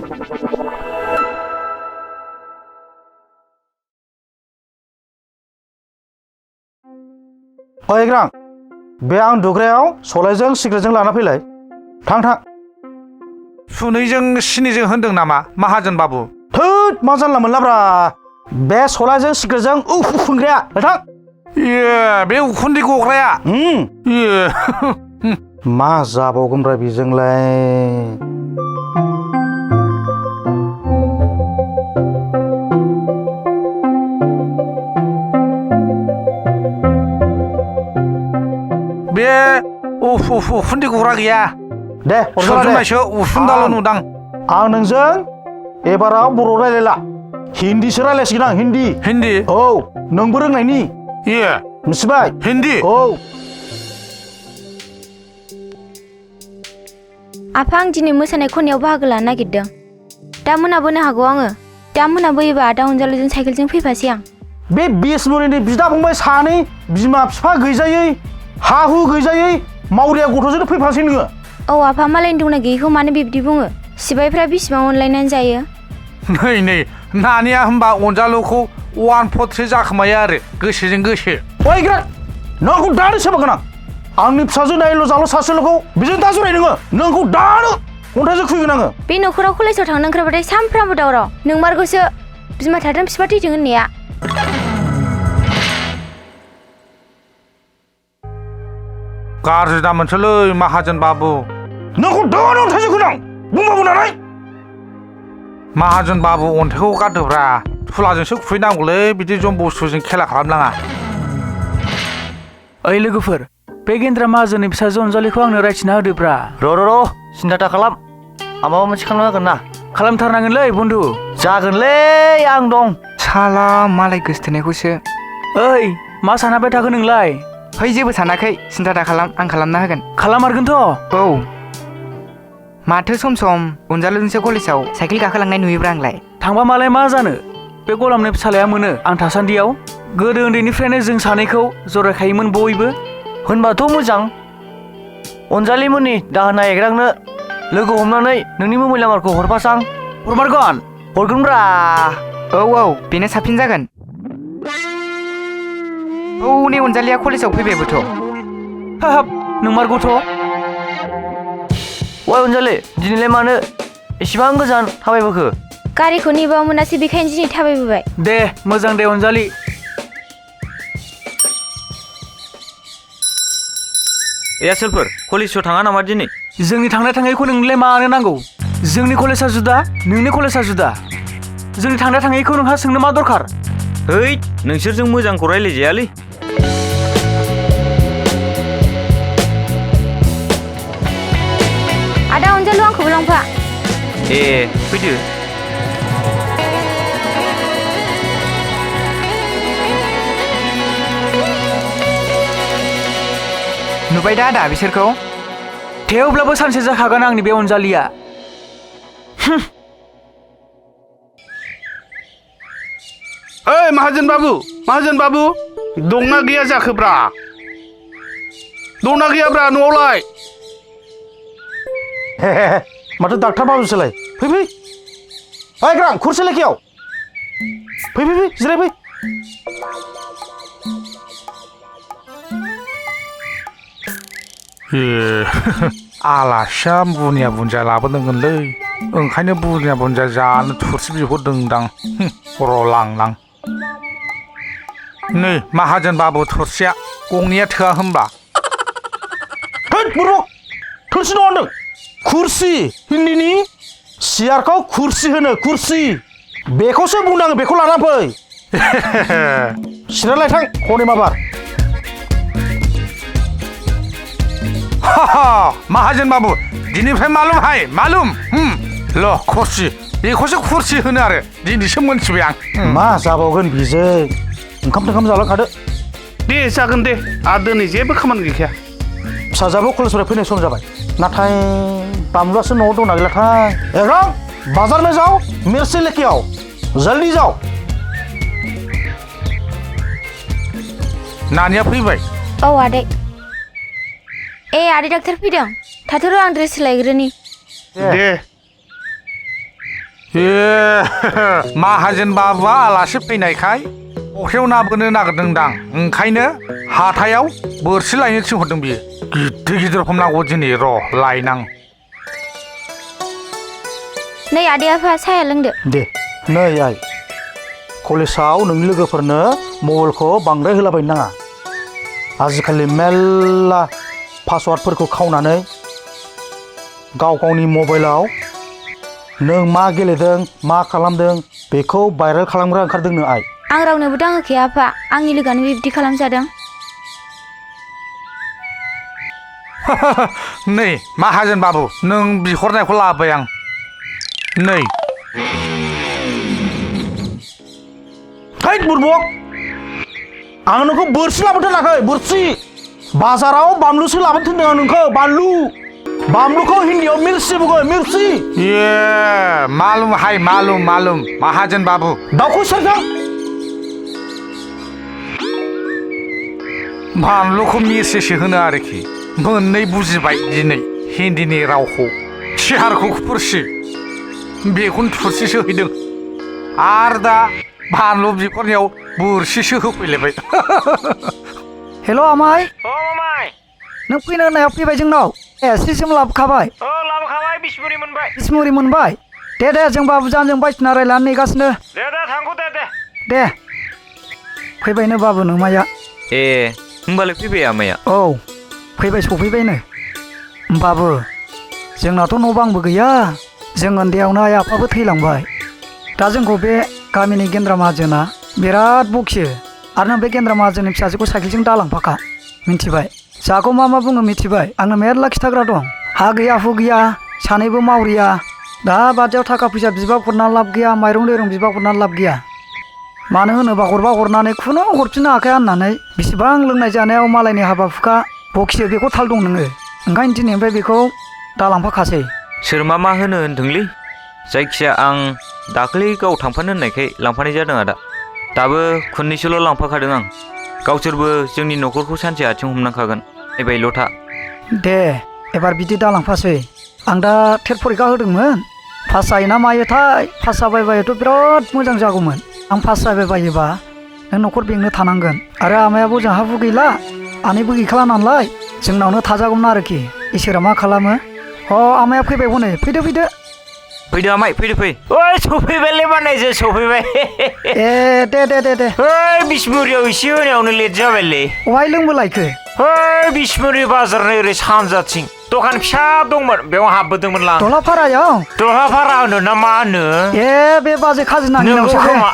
ओइ ग्रां बे आं दुग्रायाव सलायजों सिगारेटजों लाना फैलाय थां थां सुनैजों सिनिजों होनदों नामा माहाजोन बाबु थोद मा जानला मोनलाब्रा बे सलायजों सिगारेटजों उखुंग्राया थां ए बे उखुन्दै गग्राया मा जाबावगोनब्रा बेजोंलाय बे उखुन्दै गग्रा गैया दे सोरजोंनायसो उखुन्दाल' नुदां आं नोंजों एबाराव बर' रायलायला हिन्दीसो रायलायसिगोन आं हिन्दी हिन्दी औ नोंबो रोंनायनि मिथिबाय हिन्दी औ आफा आं दिनै मोसानाय खन्नायाव बाहागो लानो नागिरदों दा मोनाबोनो हागौ आङो दा मोनाबोयोबा आदा अनजालुजों साइकेलजों फैफासै आं बे बिसमुरिनि बिदा फंबाय सानै बिमा बिफा गैजायै हा हु गैजायै मावरिया गथ'जोंनो फैफासै नोङो औ आफा मालायनि दंना गैयैखौ मानो बिब्दि बुङो सिबायफ्रा बिसिबां अनलायनानै जायो नै नानिया होमबा अनजालुखौ 143 जाखोमायो आरो गोसोजों गोसो ओइ ग्रा नोंखौ दानो सोबागोन आंनि फिसाजो नायल' जाल' सासेल'खौ बेजों दा जराय नोंखौ दानो अन्थाइजों खुइगोन आङो बे न'खराव कलेजाव थांनो ओंखारबाथाय सानफ्रामबो दावराव नोंमारगौसो बिमा थाथों बिफा थैथों होननाया गाज्रि दा मोनसोलै माहाजोन बाबु नोंखौ दानो अन्थाइजों खुइनां बुंबाबो नालाय माहाजोन बाबु अन्थाइखौ गारदोब्रा थुलाजोंसो खुबैनांगौलै बिदि जम बुस्थुजों खेला खालामनाङा ओइ लोगोफोर बे गेन्द्रा माहाजोननि फिसाजो अनजालिखौ आंनो रायथिना होदोब्रा र' सिन्था खालाम आं माबा मोनसे खालामनो हागोन ना खालामथारनांगोनलै बन्धु जागोनलै आं दं साला मालाय गोसथोनायखौसो ओइ मा सानाबाय थाखो नोंलाय है जेबो सानाखै सिन्था दा खालाम आं खालामना होगोन खालामारगोनथ' औ माथो सम सम अनजालुजोंसो कलेजाव साइकेल गाखोलांनाय नुयोब्रा आंलाय थांबा मालाय मा जानो बे गलामनि फिसालाया मोनो आं थासान्दियाव गोदो उन्दैनिफ्रायनो जों सानैखौ जरायखायोमोन बयबो होनबाथ' मोजां अनजालिमोननि दाहोना एग्रांनो लोगो हमनानै नोंनि मबाइल नाम्बारखौ हरफासां हरमारगोन हरगोनब्रा औ बेनो साबसिन जागोन औ नै अनजालिया कलेजाव फैबायबोथ' हाब नोंमारगौथ' वाय अनजालि दिनैलाय मानो एसेबां गोजान थाबायबोखो गारिखौ नेबाव मोनासै बेखायनो दिनै थाबायबोबाय दे मोजां दे अनजालि आसोलफोर कलेजाव थाङा नामा दिनै जोंनि थांनाय थाङैखौ नोंनोलाय मानो नांगौ जोंनि कलेजा जुदा नोंनि कलेजा जुदा जोंनि थांनाय थाङैखौ नोंहा सोंनो मा दरखार है नोंसोरजों मोजांखौ रायलायजायालै आदा अनजालु आंखौबो लांफा ए फैदो नुबाय दा आदा बिसोरखौ थेवब्लाबो सानसे जाखागोन आंनि बे अनजालिया ओइ माहाजोन बाबु दंना गैया जाखोब्रा दंना गैयाब्रा न'आवलाय माथो डाक्टार बाबुसोलाय फै ओइ ग्रां खुरसे लेखायाव फै जिराय फै आलासिया बुनिया बुन्दिया लाबोदोंगोनलै ओंखायनो बुनिया बुन्दिया जानो थुरसि बिहरदोंदां र' लां नै माहाजोन बाबु थुरसिया गंनैया थोआ होमबा थुरसि नङा होनदों खुरसि हिन्दीनि सियारखौ खुरसि होनो खुरसि बेखौसो बुंनाङो बेखौ लाना फै सिरायलाय थां हनै माबार माहाजोन बाबु दिनैफ्राय मालुम ल' खुरसि बेखौसो खुरसि होनो आरो दिनैसो मोनथिबाय आं मा जाबावगोन बिजों ओंखाम जालांखादो दे जागोन दे आरो दिनै जेबो खामानि गैखाया फिसाजाबो कलेजनिफ्राय फैनाय सम जाबाय नाथाय बामलुआसो न'आव दंना गैलाथाय एग्रां बाजार में जाओ मिर्ची लेके आओ जल्दी जाओ नानिया फैबाय औ आदै आदै डाक्टार फैदों थाथ'र' आं ड्रेस सोलायग्रोनि दे माहाजोन बाबुआ आलासि फैनायखाय फख्रियाव ना बोनो नागिरदोंदां ओंखायनो हाथायाव बोरसि लायनो थिनहरदों बियो गिदिर गिदिर हमनांगौ दिनै र' लायनां नै आदै आफा साया लोंदो दे नै आइ कलेजाव नोंनि लोगोफोरनो मबाइलखौ बांद्राय होलाबायनो नाङा आजिखालि मेल्ला पासवार्डफोरखौ खावनानै गाव गावनि मबाइलाव नों मा गेलेदों मा खालामदों बेखौ भाइरेल खालामग्रा ओंखारदोंनो आइ आं रावनोबो दाङाखै आफा आंनि लोगोआनो बिब्दि खालामजादों नै माहाजोन बाबु नों बिहरनायखौ लाबोबाय आं नै हैद बुरबक आं नोंखौ बोरसि लाबोनो थिनाखै बोरसि बाजाराव बानलुसो लाबोनो थिनदों आं नोंखौ बानलुखौ हिन्दीयाव मिर्ची बुङो मिर्ची ये मालूम हाय मालूम माहाजोन बाबु दाउखौ सेरदों बानलुखौ मिर्चिसो होनो आरोखि मोननै बुजिबाय दिनै हिन्दीनि रावखौ सिहारखौ फुरसि बेखौनो थुरसिसो हैदों आरो दा बानलु बिहरनायाव बोरसिसो होफैलायबाय हेल' आमाय नों फैनो होननायाव फैबाय जोंनाव सिम लाबोखाबाय लाबोखाबाय बिसमुरि मोनबाय बिसमुरि मोनबाय दे जों बाबुजानजों बायसिना रायलायनानै नेगासिनो दे थांगौ दे फैबायनो बाबु नोमाया ए होमबालाय फैबाय आमाया औ फैबाय सफैबायनो बाबु जोंनाथ' न' बांबो गैया जों उन्दैयावनो आइ आफाबो थैलांबाय दा जोंखौ बे गामिनि गेन्द्रा माहाजोना बिराद बखियो आरो नों बे गेन्द्रा माहाजोननि फिसाजोखौ साइकेलजों दालांफाखा मिन्थिबाय जाखौ मा बुङो मिथिबाय आंनो मेरला खिथाग्रा दं हा गैया हु गैया सानैबो मावरिया दा बादियाव थाखा फैसा बिबा हरना लाब गैया माइरं दैरं बिबा हरना लाब गैया मानो होनोबा हरबा हरनानै खुनु हरफिननो हाखाया होननानै बिसिबां लोंनाय जानायाव मालायनि हाबा हुखा बखियो बेखौ थाल दं नोङो ओंखायनो दिनैनिफ्राय बेखौ दालांफाखासै सोर मा होनो होनदोंलै जायखिया आं दाख्लै गाव थांफानो होननायखाय लांफानाय जादों आदा दाबो खननैसोल' लांफाखादों आं गावसोरबो जोंनि न'खरखौ सानसे आथिं हमनांखागोन फैबायल' था दे एबार बिदि दालांफासै आं दा टेट फरिखा होदोंमोन पास जायोना मायोथाय पास जाबायबायोथ' बिराद मोजां जागौमोन आं पास जाबायबायोबा नों न'खर बेंनो थानांगोन आरो आमायाबो जोंहाबो गैला आनैबो गैखाला नालाय जोंनावनो थाजागौमोन आरोखि इसोरा मा खालामो आमाया फैबाय हनै फैदो फैदो आमाय फै ओइ सफैबायलै बानायजों सफैबाय ए दे ओइ बिसमुरियाव एसे होनायावनो लेट जाबायलै अहाय लोंबोलायखो ओइ बिसमुरि बाजारनि ओरै सानजाथिं दखान फिसा दंमोन बेयाव हाबबोदोंमोन लां दलाफारा होनो ना मा होनो ए बे बाजै खाजोनानि नंगौ खोमा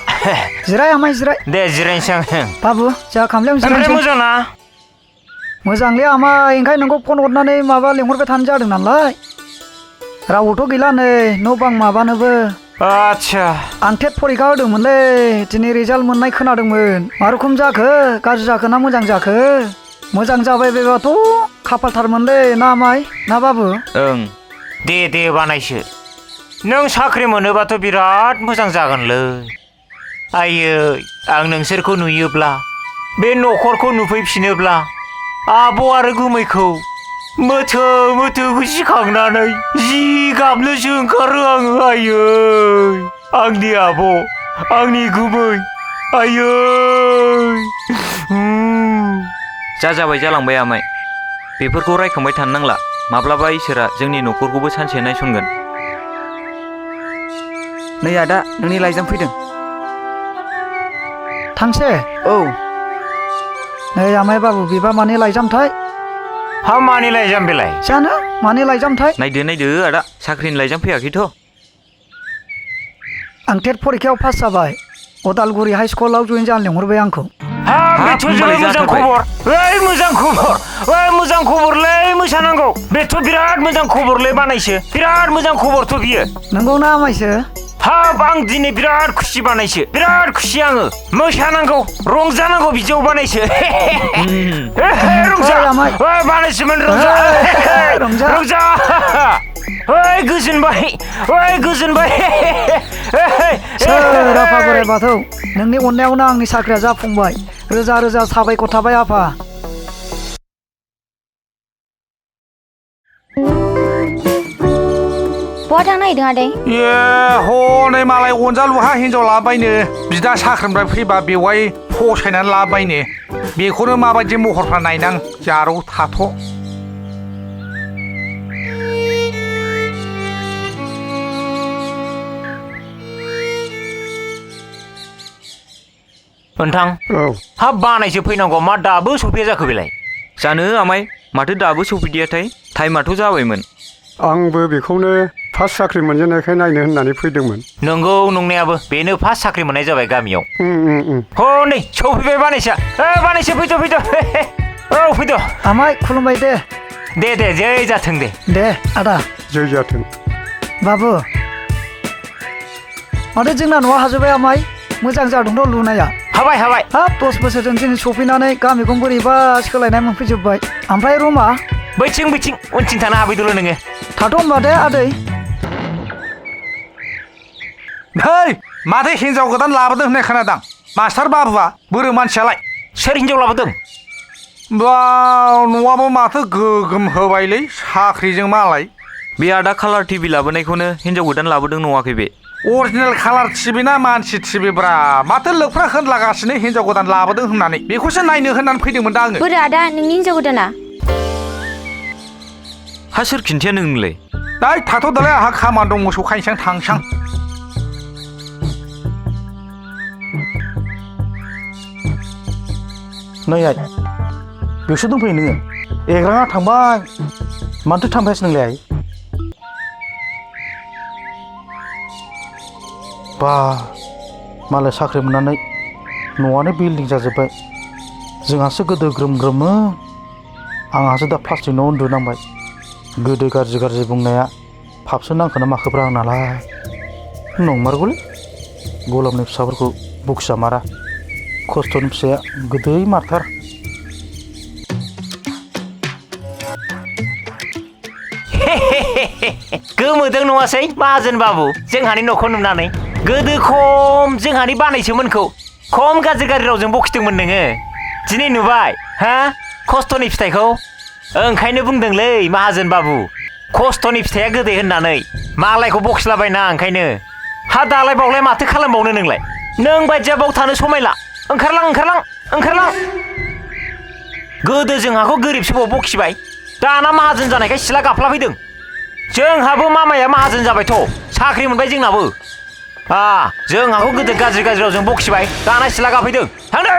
जिराय आमाय जिराय दे जिरायनोसै आं बाबु जोंहा खामलायाव जिरायनोसै मोजां ना मोजांलै आमाय ओंखायनो नोंखौ फन हरनानै माबा लेंहरबाय थानो जादों नालाय रावबोथ' गैला नै न' बां माबानोबो आच्छा आं टेट फरिखा होदोंमोनलै दिनै रिजाल्ट मोननाय खोनादोंमोन मा रोखोम जाखो गाज्रि जाखो ना मोजां जाखो मोजां जाबाय बेबाथ' खाफालथारमोनलै ना आमाय ना बाबु ओं दे बानायसो नों साख्रि मोनोबाथ' बिराद मोजां जागोनलै आयै आं नोंसोरखौ नुयोब्ला बे न'खरखौ नुफैफिनोब्ला आब' आरो गुमैखौ मोथो गोसोखांनानै जि गाबनोसो ओंखारो आङो आयै आंनि आब' आंनि गुमै आयै जाबाय जालांबाय आमाय बेफोरखौ रायखांबाय थानो नांला माब्लाबा इसोरा जोंनि न'खरखौबो सानसे नायसनगोन नै आदा नोंनि लाइजाम फैदों थांसै औ नै आमाय बाबु बिबा मानि लाइजामथाय हा मानि लाइजाम बेलाय जानो मानि लाइजामथाय नायदो आदा साख्रिनि लाइजाम फैयाखैथ' आं टेट फरिखायाव पास जाबाय अदालगुरि हाइ स्कुलाव जइन जानो लेंहरबाय आंखौ बेथ' जोबोद मोजां खबर मोजां खबरलै मोसानांगौ बेथ' बिराद मोजां खबरलै बानायसो बिराद मोजां खबरथ' बियो नंगौना आमायसो हाब आं दिनै बिराद खुसि बानायसो बिराद खुसि आङो मोसानांगौ रंजानांगौ बिदियाव बानायसो रंजा बानायसोमोन रंजा गोजोनबाय सोर आफा बोराइ बाथौ नोंनि अननायावनो आंनि साख्रिया जाफुंबाय रोजा रोजा साबायखर थाबाय आफा बहा थांनो नागिरदों आदै ए हनै मालाय अनजालुहा हिनजाव लाबायनो बिदा साख्रिनिफ्राय फैबा बेवहाय फसायनानै लाबायनो बेखौनो माबायदि महरफ्रा नायनां जारौ थाथ' नोंथां औ हाब बानायसो फैनांगौ मा दाबो सफैया जाखो बेलाय जानो आमाय माथो दाबो सफैदियाथाय टाइमाथ' जाबायमोन आंबो बेखौनो फार्स्ट साख्रि मोनजेननायखाय नायनो होननानै फैदोंमोन नंगौ नंनायाबो बेनो फार्स्ट साख्रि मोननाय जाबाय गामियाव हनै सफैबाय बानायसा बानायसो फैद' औ फैद' आमाय खुलुमबाय दे जै जाथों दे आदा जै जाथों बाबु माथो जोंना न'आ हाजोब्बाय आमाय मोजां जादोंथ' लुनाया हाबाय हाब 10 बोसोरजों दिनै सफैनानै गामिखौ बोरैबा सोलायनाय मोनफैजोब्बाय ओमफ्राय रुमा बैथिं उनथिं थानो हाबैदोल' नोङो थाथ' होनबा दे आदै नै माथो हिनजाव गोदान लाबोदों होननाय खोनादां मास्टार बाबुआ बोरो मानसियालाय सोर हिनजाव लाबोदों बा न'आबो माथो गोगोम होबायलै साख्रिजों मालाय बे आदा कालार टिभि लाबोनायखौनो हिनजाव गोदान लाबोदों नङाखै बे अरिजिनेल कालार टिभि ना मानसि टिभि ब्रा माथो लोकफ्रा होनलागासिनो हिनजाव गोदान लाबोदों होननानै बेखौसो नायनो होननानै फैदोंमोन दा आङो बोरो आदा नोंनि हिनजाव गोदाना हा सोर खिन्थिया नोंनोलाय दै थाथ'दोलाय आंहा खामानि दं मोसौ खायसां थांसां नै आइ बेसो दंफैयो नोङो एग्राङा थांबाय मानोथो थांफायासै नोंलाय आइ बा मालाय साख्रि मोननानै न'आनो बिल्डिं जाजोब्बाय जोंहासो गोदो ग्रोम ग्रोमो आंहासो दा प्लास्टिक न' उन्दुनांबाय गोदो गाज्रि बुंनाया फाबसो नांखोना माखोब्रा आंनालाय नंमारगौलै गलामनि फिसाफोरखौ बखिया मारा खस्थ'नि फिसाया गोदै मारथार गोमोदों नङासै माहाजोन बाबु जोंहानि न'खौ नुनानै गोदो खम जोंहानि बानायसोमोनखौ खम गाज्रि रावजों बखिदोंमोन नोङो दिनै नुबाय हा खस्थ'नि फिथाइखौ ओंखायनो बुंदोंलै माहाजोन बाबु खस्थ'नि फिथाइया गोदै होननानै मालायखौ बखिलाबायना ओंखायनो हा दालाय बावलाय माथो खालामबावनो नोंलाय नों बायदिया बाव थानो समायला ओंखारलां गोदो जोंहाखौ गोरिबसो बाव बखिबाय दाना माहाजोन जानायखाय सिला गाफ्लाफैदों जोंहाबो मामाया माहाजोन जाबायथ' साख्रि मोनबाय जोंनाबो जोंहाखौ गोदो गाज्रि रावजों बखिबाय दाना सिला गाफैदों थांदो